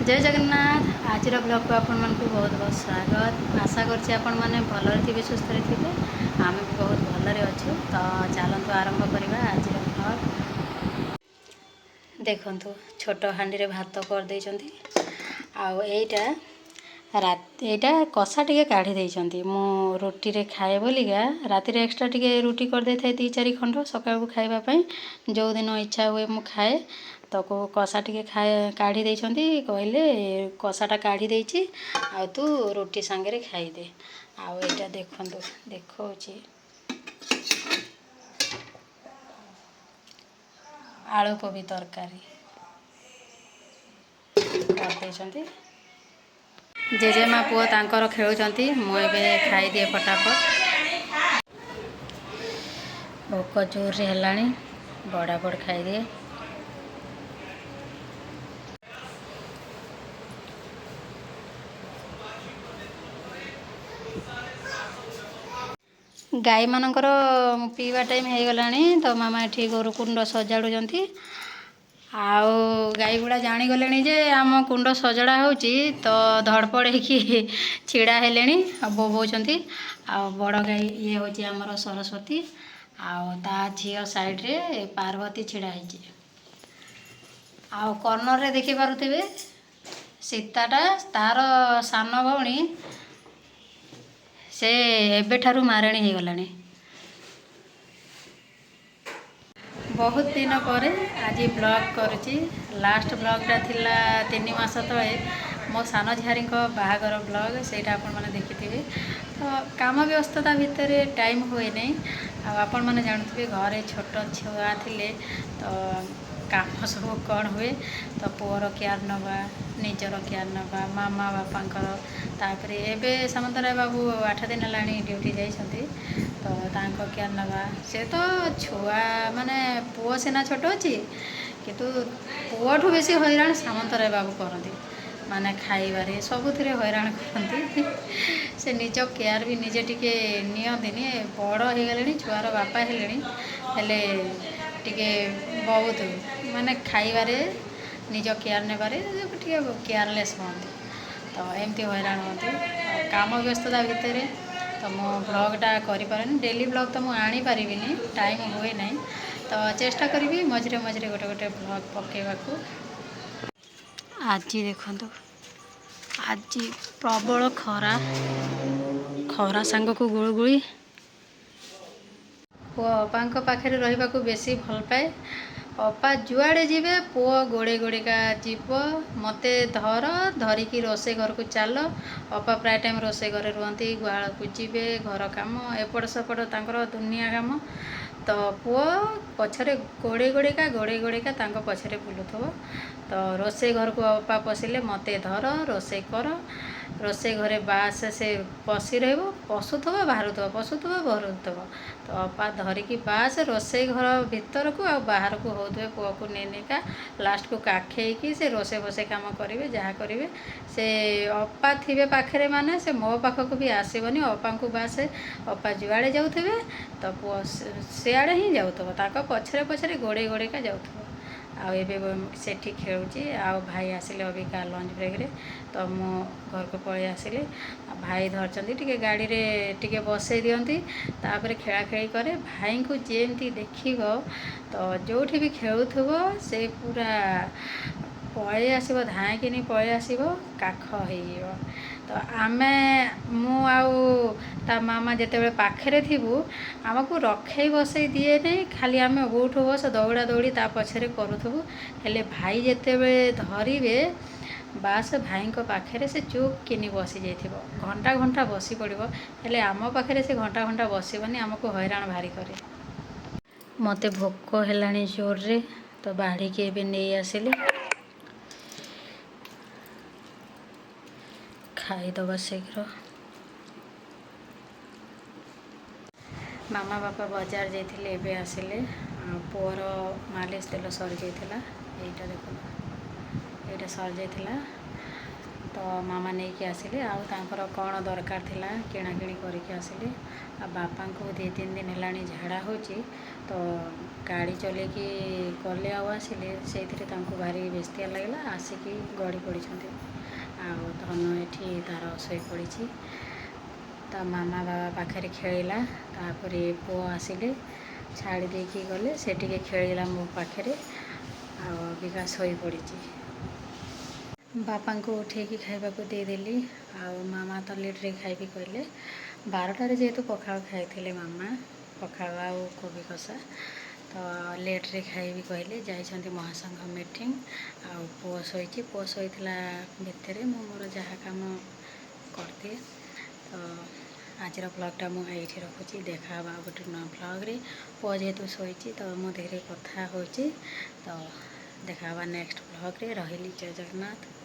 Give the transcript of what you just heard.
ଜୟ ଜଗନ୍ନାଥ। ଆଜିର ବ୍ଲଗ୍କୁ ଆପଣମାନଙ୍କୁ ବହୁତ ବହୁତ ସ୍ୱାଗତ। ଆଶା କରୁଛି ଆପଣମାନେ ଭଲରେ ଥିବେ, ସୁସ୍ଥରେ ଥିବେ। ଆମେ ବି ବହୁତ ଭଲରେ ଅଛୁ। ତ ଚାଲନ୍ତୁ ଆରମ୍ଭ କରିବା ଆଜିର ବ୍ଲଗ୍। ଦେଖନ୍ତୁ, ଛୋଟ ହାଣ୍ଡିରେ ଭାତ କରିଦେଇଛନ୍ତି ଆଉ ଏଇଟା ରାତି ଏଇଟା କଷା ଟିକେ କାଢ଼ି ଦେଇଛନ୍ତି, ମୁଁ ରୁଟିରେ ଖାଏ ବୋଲିକା। ରାତିରେ ଏକ୍ସଟ୍ରା ଟିକେ ରୁଟି କରିଦେଇଥାଏ ଦୁଇ ଚାରି ଖଣ୍ଡ ସକାଳକୁ ଖାଇବା ପାଇଁ। ଯେଉଁଦିନ ଇଚ୍ଛା ହୁଏ ମୁଁ ଖାଏ। ତାକୁ କଷା ଟିକେ ଖାଏ କାଢ଼ି ଦେଇଛନ୍ତି। କହିଲେ, କଷାଟା କାଢ଼ି ଦେଇଛି ଆଉ ତୁ ରୁଟି ସାଙ୍ଗରେ ଖାଇଦେ। ଆଉ ଏଇଟା ଦେଖନ୍ତୁ, ଦେଖାଉଛି, ଆଳୁ କୋବି ତରକାରୀ କରିଦେଇଛନ୍ତି। ଜେଜେମା ପୁଅ ତାଙ୍କର ଖେଳୁଛନ୍ତି। ମୁଁ ଏବେ ଖାଇଦିଏ ଫଟାଫଟ। ଭୋକ ଜୋରରେ ହେଲାଣି, ବଡ଼ାବଡ଼ ଖାଇଦିଏ। ଗାଈମାନଙ୍କର ପିଇବା ଟାଇମ୍ ହେଇଗଲାଣି, ତ ମାମା ଏଠି ଗୋରୁ କୁଣ୍ଡ ସଜାଡ଼ୁଛନ୍ତି। ଆଉ ଗାଈ ଗୁଡ଼ା ଜାଣିଗଲେଣି ଯେ ଆମ କୁଣ୍ଡ ସଜଡ଼ା ହେଉଛି, ତ ଧଡ଼ପଡ଼ ହେଇକି ଛିଡ଼ା ହେଲେଣି ଆଉ ବୋବଉଛନ୍ତି। ଆଉ ବଡ଼ ଗାଈ ଇଏ ହେଉଛି ଆମର ସରସ୍ୱତୀ, ଆଉ ତା ଝିଅ ସାଇଡ଼୍ରେ ପାର୍ବତୀ ଛିଡ଼ା ହେଇଛି। ଆଉ କର୍ଣ୍ଣରରେ ଦେଖିପାରୁଥିବେ ସୀତାଟା, ତାର ସାନ ଭଉଣୀ। ସେ ଏବେଠାରୁ ମାରେଣି ହେଇଗଲାଣି। ବହୁତ ଦିନ ପରେ ଆଜି ବ୍ଲଗ୍ କରୁଛି। ଲାଷ୍ଟ ବ୍ଲଗ୍ଟା ଥିଲା 3 ମାସ ତଳେ, ମୋ ସାନ ଝିଆରୀଙ୍କ ବାହାଘର ବ୍ଲଗ୍, ସେଇଟା ଆପଣମାନେ ଦେଖିଥିବେ। ତ କାମ ବ୍ୟସ୍ତତା ଭିତରେ ଟାଇମ୍ ହୁଏ ନାହିଁ। ଆଉ ଆପଣମାନେ ଜାଣୁଥିବେ, ଘରେ ଛୋଟ ଛୁଆ ଥିଲେ ତ କାମ ସବୁ କ'ଣ ହୁଏ। ତ ପୁଅର କେୟାର ନେବା, ନିଜର କେୟାର ନେବା, ମାମା ବାପାଙ୍କର, ତାପରେ ଏବେ ସାମନ୍ତରାୟ ବାବୁ 8 ଦିନ ହେଲାଣି ଡ୍ୟୁଟି ଯାଇଛନ୍ତି, ତ ତାଙ୍କ କେୟାର ନେବା। ସେ ତ ଛୁଆ ମାନେ ପୁଅ ସିନା ଛୋଟ ଅଛି, କିନ୍ତୁ ପୁଅଠୁ ବେଶୀ ହଇରାଣ ସାମନ୍ତରାୟ ବାବୁ କରନ୍ତି। ମାନେ ଖାଇବାରେ, ସବୁଥିରେ ହଇରାଣ କରନ୍ତି। ସେ ନିଜ କେୟାର ବି ନିଜେ ଟିକେ ନିଅନ୍ତିନି। ବଡ଼ ହେଇଗଲେଣି, ଛୁଆର ବାପା ହେଲେଣି, ହେଲେ ଟିକେ ବହୁତ ମାନେ ଖାଇବାରେ, ନିଜ କେୟାର ନେବାରେ ଟିକେ କେୟାରଲେସ୍ ହୁଅନ୍ତି। ତ ଏମିତି ହଇରାଣ ହୁଅନ୍ତି। ଆଉ କାମ ବ୍ୟସ୍ତତା ଭିତରେ ତ ମୁଁ ବ୍ଲଗ୍ଟା କରିପାରେନି। ଡେଲି ବ୍ଲଗ୍ ତ ମୁଁ ଆଣିପାରିବିନି, ଟାଇମ୍ ହୁଏ ନାହିଁ। ତ ଚେଷ୍ଟା କରିବି ମଝିରେ ମଝିରେ ଗୋଟେ ଗୋଟେ ବ୍ଲଗ୍ ପକାଇବାକୁ। ଆଜି ଦେଖନ୍ତୁ, ଆଜି ପ୍ରବଳ ଖରା, ଖରା ସାଙ୍ଗକୁ ଗୁଳୁଗୁଳି। ପୁଅ ଅପାଙ୍କ ପାଖରେ ରହିବାକୁ ବେଶୀ ଭଲ ପାଏ। ଅପା ଯୁଆଡ଼େ ଯିବେ, ପୁଅ ଗୋଡ଼େଇ ଗୋଡ଼େଇକା ଯିବ। ମୋତେ ଧର, ଧରିକି ରୋଷେଇ ଘରକୁ ଚାଲ। ଅପା ପ୍ରାୟ ଟାଇମ୍ ରୋଷେଇ ଘରେ ରୁହନ୍ତି, ଗୁହାଳକୁ ଯିବେ, ଘର କାମ ଏପଟ ସେପଟ ତାଙ୍କର ଦୁନିଆ କାମ। ତ ପୁଅ ପଛରେ ଗୋଡ଼େଇ ଗୋଡ଼େଇକା, ଗୋଡ଼େଇ ଗୋଡ଼େଇକା ତାଙ୍କ ପଛରେ ବୁଲୁଥିବ। ତ ରୋଷେଇ ଘରକୁ ଅପା ପଶିଲେ, ମୋତେ ଧର, ରୋଷେଇ କର। ରୋଷେଇ ଘରେ ବାସ୍ ସେ ପଶି ରହିବ, ପଶୁଥିବ ବାହାରୁଥିବ, ପଶୁଥିବ ବାହାରୁଥିବ। ତ ଅପା ଧରିକି ବାସ୍ ରୋଷେଇ ଘର ଭିତରକୁ ଆଉ ବାହାରକୁ ହେଉଥିବେ ପୁଅକୁ ନେଇ ନେଇକା। ଲାଷ୍ଟକୁ କାଖେଇକି ସେ ରୋଷେଇ ଫୋଷେଇ କାମ କରିବେ, ଯାହା କରିବେ। ସେ ଅପା ଥିବେ ପାଖରେ ମାନେ ସେ ମୋ ପାଖକୁ ବି ଆସିବନି। ଅପାଙ୍କୁ ବାସ୍, ଅପା ଯୁଆଡ଼େ ଯାଉଥିବେ ତ ପୁଅ ସିଆଡ଼େ ହିଁ ଯାଉଥିବ, ତାଙ୍କ ପଛରେ ପଛରେ ଗୋଡ଼େଇ ଗୋଡ଼େଇକା ଯାଉଥିବ। ଆଉ ଏବେ ସେଠି ଖେଳୁଛି। ଆଉ ଭାଇ ଆସିଲେ ଅବିକା ଲଞ୍ଚ ବ୍ରେକ୍ରେ, ତ ମୁଁ ଘରକୁ ପଳେଇ ଆସିଲି। ଆଉ ଭାଇ ଧରିଛନ୍ତି ଟିକେ, ଗାଡ଼ିରେ ଟିକେ ବସେଇ ଦିଅନ୍ତି, ତାପରେ ଖେଳା ଖେଳି କରେ। ଭାଇଙ୍କୁ ଯେମିତି ଦେଖିବ, ତ ଯେଉଁଠି ବି ଖେଳୁଥିବ, ସେ ପୁରା ପଳେଇ ଆସିବ, ଧାଇଁକିନି ପଳେଇ ଆସିବ, କାଖ ହେଇଯିବ। ତ ଆମେ, ମୁଁ ଆଉ ତା ମାମା ଯେତେବେଳେ ପାଖରେ ଥିବୁ, ଆମକୁ ରଖେଇ ବସେଇ ଦିଏନି। ଖାଲି ଆମେ ଉଠୁ ବସ, ଦୌଡ଼ା ଦୌଡ଼ି ତା ପଛରେ କରୁଥିବୁ। ହେଲେ ଭାଇ ଯେତେବେଳେ ଧରିବେ, ବାସ୍ ଭାଇଙ୍କ ପାଖରେ ସେ ଚୁପ୍ କିନି ବସି ଯାଇଥିବ, ଘଣ୍ଟା ଘଣ୍ଟା ବସି ପଡ଼ିବ। ହେଲେ ଆମ ପାଖରେ ସେ ଘଣ୍ଟା ଘଣ୍ଟା ବସିବନି, ଆମକୁ ହଇରାଣ ଭାରି କରେ। ମୋତେ ଭୋକ ହେଲାଣି ଜୋରରେ, ତ ବାଢ଼ିକି ଏବେ ନେଇ ଆସିଲି, ଖାଇଦେବା ଶୀଘ୍ର। ମାମା ବାପା ବଜାର ଯାଇଥିଲେ, ଏବେ ଆସିଲେ। ଆଉ ପୁଅର ମାଲିସ ତେଲ ସରିଯାଇଥିଲା। ଏଇଟା ଦେଖନ୍ତୁ, ଏଇଟା ସରିଯାଇଥିଲା, ତ ତ ମାମା ନେଇକି ଆସିଲେ। ଆଉ ତାଙ୍କର କ'ଣ ଦରକାର ଥିଲା, କିଣାକିଣି କରିକି ଆସିଲେ। ଆଉ ବାପାଙ୍କୁ 2-3 ଦିନ ହେଲାଣି ଝାଡ଼ା ହେଉଛି। ତ ଗାଡ଼ି ଚଲେଇକି ଗଲେ ଆଉ ଆସିଲେ, ସେଇଥିରେ ତାଙ୍କୁ ଭାରି ବେସ୍ତିଆ ଲାଗିଲା, ଆସିକି ଗଡ଼ି ପଡ଼ିଛନ୍ତି। ଆଉ ଧନୁ ଏଠି ତାର ଶୋଇପଡ଼ିଛି, ତା ମାମା ବାବା ପାଖରେ ଖେଳିଲା। ତାପରେ ପୁଅ ଆସିଲେ, ଛାଡ଼ି ଦେଇକି ଗଲେ, ସେ ଟିକେ ଖେଳିଲା ମୋ ପାଖରେ। ଆଉ ଅବିକା ଶୋଇପଡ଼ିଛି। ବାପାଙ୍କୁ ଉଠେଇକି ଖାଇବାକୁ ଦେଇଦେଲି। ଆଉ ମାମା ତ ଲେଟ୍ରେ ଖାଇବି କହିଲେ। 12ଟାରେ ଯେହେତୁ ପଖାଳ ଖାଇଥିଲେ ମାମା, ପଖାଳ ଆଉ କୋବି କଷା, ତ ଲେଟ୍ରେ ଖାଇବି କହିଲେ। ଯାଇଛନ୍ତି ମହାସଂଘ ମିଟିଂ। ଆଉ ପୁଅ ଶୋଇଛି। ପୁଅ ଶୋଇଥିଲା ଭିତରେ ମୁଁ ମୋର ଯାହା କାମ କରିଦିଏ। ତ ଆଜିର ବ୍ଲଗ୍ଟା ମୁଁ ଏଇଠି ରଖୁଛି। ଦେଖା ହେବା ଆଉ ଗୋଟେ ନୂଆ ବ୍ଲଗ୍ରେ। ପୁଅ ଯେହେତୁ ଶୋଇଛି, ତ ମୁଁ ଧୀରେ କଥା ହେଉଛି। ତ ଦେଖା ହେବା ନେକ୍ସଟ ବ୍ଲଗ୍ରେ। ରହିଲି, ଜୟ ଜଗନ୍ନାଥ।